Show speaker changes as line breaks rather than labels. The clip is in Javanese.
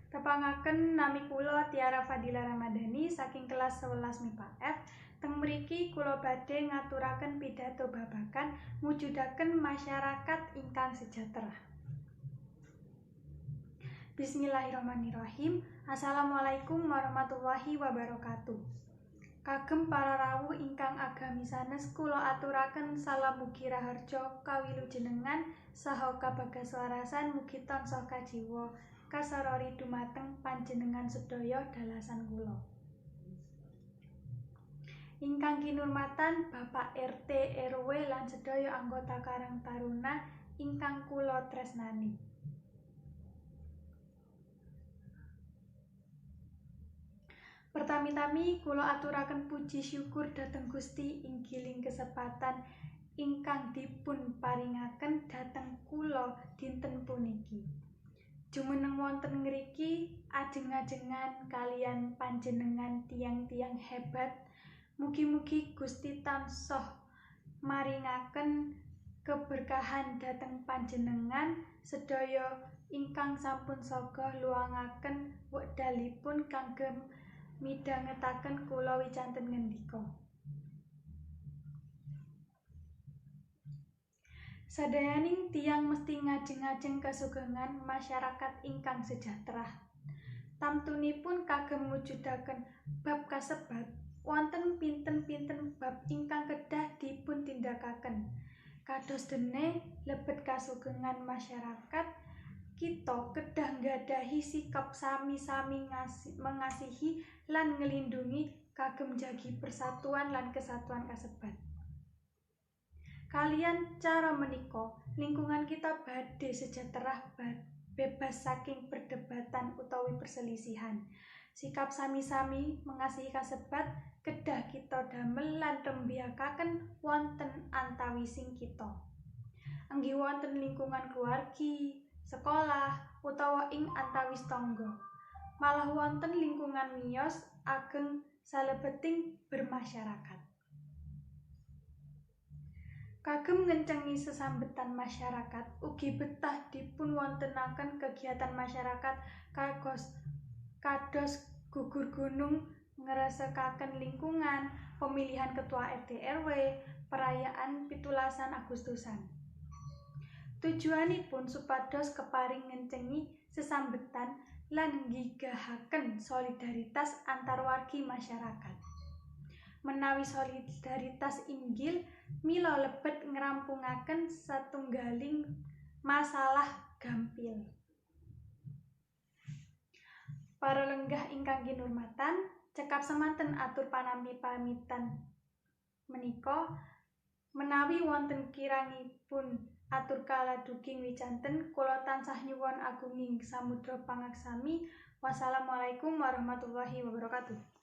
Tepangaken nami kula Tiara Fadila Ramadhani saking kelas 11 MIPA F. Teng mriki kula badhe ngaturaken pidato babagan mujudaken masyarakat ingkang sejahtera. Bismillahirrahmanirrahim. Assalamualaikum warahmatullahi wabarakatuh. Kagem para rawuh ingkang agami sanes kula aturaken salam mugi raharja kawilujenengan saha kabagaswarasan mugi tansah kajiwa kasarori dumateng panjenengan sedaya dalasan kula. Ingkang kinurmatan Bapak RT RW lan sedaya anggota Karang Taruna ingkang kula tresnani. Pertami-tami kula aturaken puji syukur dhateng Gusti inggiling kesempatan ingkang dipun paringaken dhateng kula dinten puniki. Jumeneng wonten ngriki ajeng-ajengan kaliyan panjenengan tiyang-tiyang hebat. Mugi-mugi Gusti tansah maringaken keberkahan dhateng panjenengan sedaya ingkang sampun saga luwangaken wekdalipun kagem midhangetaken kula wicanten ngendika. Sadayaning tiyang mesti ngajeng-ajeng kasugengan masyarakat ingkang sejahtera. Tamtunipun kagem mujudaken bab kasebat, wonten pinten-pinten bab ingkang kedah dipun tindakaken. Kados dene lebet kasugengan masyarakat, kita kedah nggadahi sikap sami-sami mengasihi lan nglindungi kagem jagi persatuan lan kesatuan kasebat. Kaliyan cara menika, lingkungan kita badhe sejahtera bebas saking perdebatan utawi perselisihan. Sikap sami-sami mengasihi kasebat kedah kita damel lan rembiyakaken wonten antawising kita. Enggi wonten lingkungan keluargi, sekolah, utawa ing antawis tangga. Malah wonten lingkungan miyos ageng salebeting bermasyarakat. Kagem ngencengi sesambetan masyarakat, ugi betah dipun wontenaken kegiatan masyarakat kados gugur gunung ngresekaken lingkungan, pemilihan ketua RT RW, perayaan 17 Agustusan. Tujuanipun supados keparing ngencengi sesambetan lan nggigahaken solidaritas antar wargi masyarakat. Menawi solidaritas inggil mila lebet ngrampungaken satunggaling masalah gampil. Para lenggah ingkang kinurmatan, cekap semanten atur panampi pamitan menika. Menawi wonten kirangipun atur kaladuging wicanten, kula tansah nyuwun agunging samudra pangaksami. Wassalamualaikum warahmatullahi wabarakatuh.